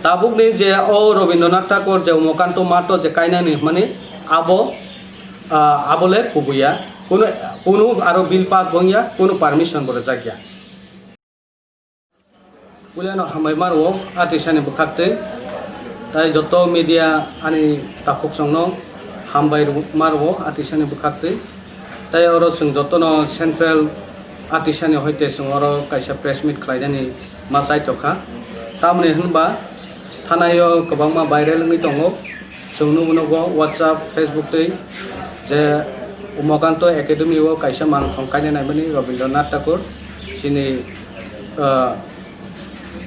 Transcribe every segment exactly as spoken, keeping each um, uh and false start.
Tabukni je o Rabindranath Tagore je Umakanto Math je kainani hwnmani abo, ah, abo le kubuya. Kunu, kunu aro bill pass bo wngya, kunu permission bo rwjakya. Puilano hambai ma rwo a tisani bwkhaktwi. Tai joto media ani takhuk chwngno hambai rw-, ma rwo a tisani bwkhaktwi. Tai oro chwng jotono central a tisani hoite chwng oro kaisa press meet khlainani ma chaitokha. Tamoni hwnba thanai o kwbangma viral wngwi tongo. Chwng nugwi nugo WhatsApp, Facebook twi je Umakanto Academy o kaisa mangthong kaina naimani Rabindranath Tagore chini, ah,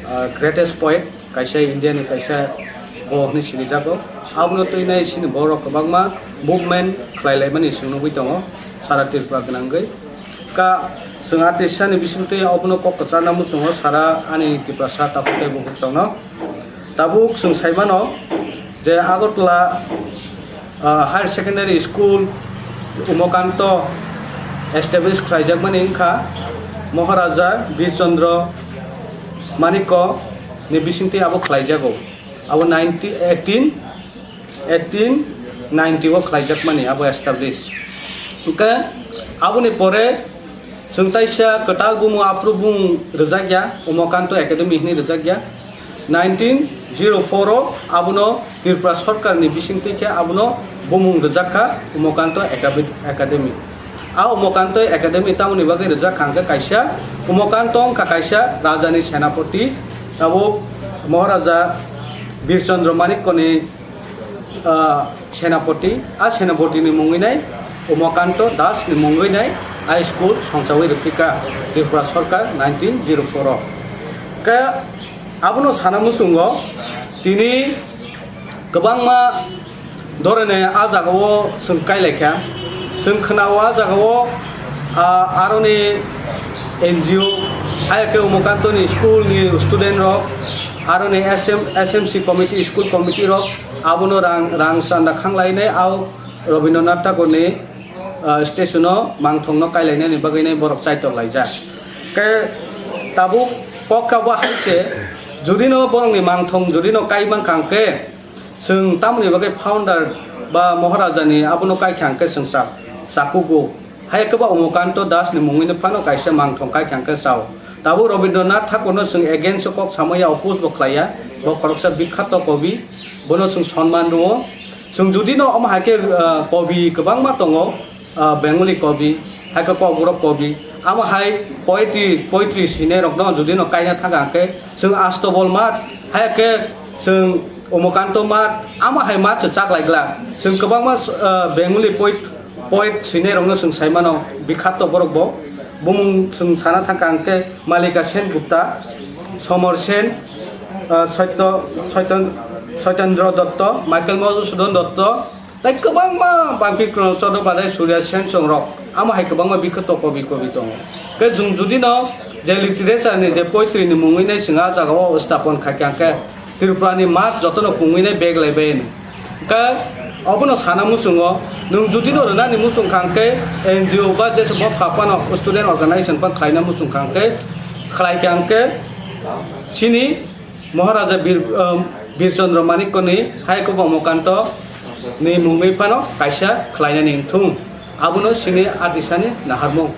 ah, greatest poet, kaisa India ni kaisa bo hwnwi sinijago. Abono twi nai chini borok kwbangma movement khlai laimani chwng nugwi tongo sara Tripura gwnangwi. Ka chwng a tisani bisingtwi abono kok kwcharna muchungo sara ani Tiprasa takhuk tei bukhuk chwngno. Tabuk chwng saimano je Agartala, ah, Higher Secondary School Umakanto establish khlaijakmani wngkha Maharaja Bir Chandra Manikya ni bisingtwi abo khlaijago. Abo nineteen, eighteen, eighteen ninety o khlaijakmani abo establish. Hwnkhe aboni pore chwng taisa kwtal bumung aphuru bumung rwjakya, Umakanto Academy hwnwi rwjakya. Nineteen zero four o abono Tripura Sarkarni bisingtwi khe abono bumung rwjak kha Umakanto Academy. A Umakanto Academy tamoni bagwi rwjak kha hwnkhe kaisa Umakanto wngkha kaisa rajani senapati, abo Maharaja Bir Chandra Manikyani, ah, senapati. A senapatini mungwi nai Umakanto Das ni mungwi nai a school songchawi rwphi kha Tripura Sarkar nineteen zero four o. Khe abono sana muchungo tini kwbangma dhoroner a jagao chwng kailaikha. Chwng khwnao a jagao, ah, aroni N G O, ayakhe Umakantoni school ni student rok, aroni S M, S M C committee, school committee rok abono rang, rang chanda khanglainai, ao Rabindranath Tagore ni, ah, statue no, mangthong no kailainani bagwi nai borok chaitok laijak. Khe tabuk kok kha bo hai se, jodi no borok ni mangthong jodi no kai mankha hwnkhe, chwng tamoni bagwi founder ba Maharaja ni abono kai kha hwnkhe chwng sa-, sakugo. Hai khe ba Umakanto Das ni mungwi no phano kaisa mangthong kai kha hwnkhe sao. Tabuk Rabindranath Tagore no chwng against o kok samaya, oppose bo khlaiya. Bo khoroksa bikhyato kobi, bono chwng sonman rwo. Chwng jodi no omo hai khe, ah, kobi kwbangma tongo, ah, Bengali kobi, hai khe Kokborok kobi, amo hai poetry, poetry sinai rok no jodi no kaina thang kha hwnkhe chwng Astobol Math, hai khe chwng Umakanto Math, amo hai math se chak lai glak. Chwng kwbangma, ah, Bengali poet, poet sinai rok no chwng sai mano, bikhyato borok bo. Bumung chwng sana thang kha hwnkhe Malika Sen Gupta, Somor Sen, ah, Saitya, Saitya, Satyendra Dotto, Michael Madhusudan Dotto, tei kwbangma Banki Krishna Chattopadhyay, Surya Sen chwng rok, amo hai kwbangma bikhyato kobi kobi tongo. Khe chwng jodi no je literature ni je poetry ni mungwi nai chwng a jagao stapon khai kha hwnkhe Tripura ni math jotono pungwi nai bag lai bai ni. Khe obono sana muchungo, nwng jodi no rwnani muchung kha hwnkhe N G O ba jesa botha phano student organization phano khlaina muchung kha hwnkhe, khlai kha hwnkhe chini Maharaja Bir, um, Bir Chandra Manikyani hai khe bo Umakanto ni mungwi phano kaisa khlainani wngthung. Abono chini a tisani naharmung.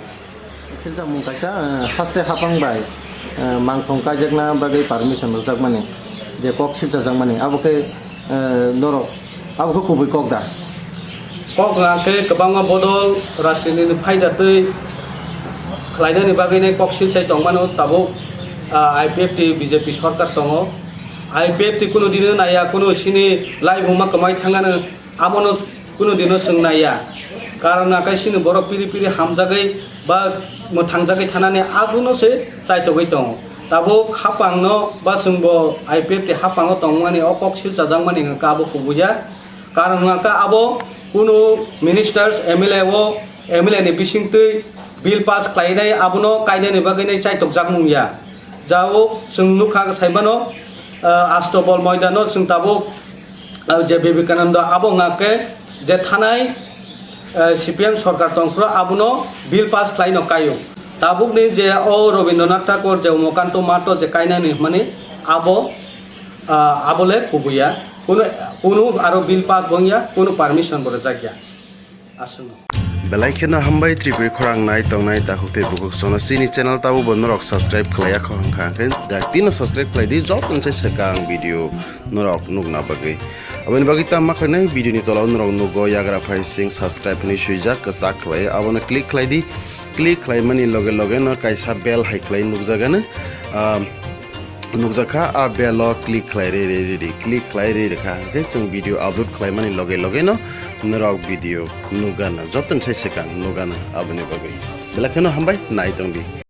Silchakmung kaisa, eh, haste hapang bai, eh, mangthong kaijakna bagwi permission rwjakmani, je kok silchajakmani, abo khe, eh, norok, abo khe kubui kok da? Kok wngkha khe kwbangma bodol rajniti ni phaida twi khlainani bagwi nai kok silchai tongmano tabuk, ah, I P F T B J P sorkar tongo. I P F T kunu dino naiya, kunu chini laibuma kwmai thangano, abono kunu dino chwng naiya. Karon hwnkhe chini borok piri piri hamjagwi ba mwthangjagwi thanani abono se chaitogwi tongo. Tabuk hapangno ba chwngbo I P F T hapango tongmani o kok silchajakmani hwnkhe abo kubuya. Karon hwnkhe abo kunu ministers, M L A o, M L A ni bisingtwi bill pass khlainai abono kainani bagwi nai chaitokjakmung ya. Jao chwng nukha saimano, ah, Astobol Moidano chwng tabuk, ah, je Vivekananda abo wngkha khe je thanai, ah, C P M sorkar tongphuru abono bill pass khlaino kaio. Tabukni je o Rabindranath Tagore je Umakanto Math je kainani hwnmani abo Ah, abole kubuya, kuno, kuno aro bill pass bongya, kuno permission bo rwjakya. Aswkno. Belai kheno hambai Tripuri khorang nai tongnai takhuk tei bukhuk sono chini channel tabo bo norok subscribe khlaiya kho hwnkha, hwnkhe dakti no subscribe khlai di, joto ni sai swkang video norok nukna bagwi. Aboni bagwi tamo khlainai video ni tola o norok nugo yagra phai sing subscribe hinwi swijak kwchak khlai, abono click khlai di, click khlaimani loge loge no kaisa bell hai khlai nukjagano, ah, nukjakha, a bell o click khlai re re re di, click khlai re re kha, hwnkhe chwng video upload khlaimani loge loge no norok video nukgana, joto ni sai swkang nukgana, aboni bagwi belai kheno hambai nai tong di.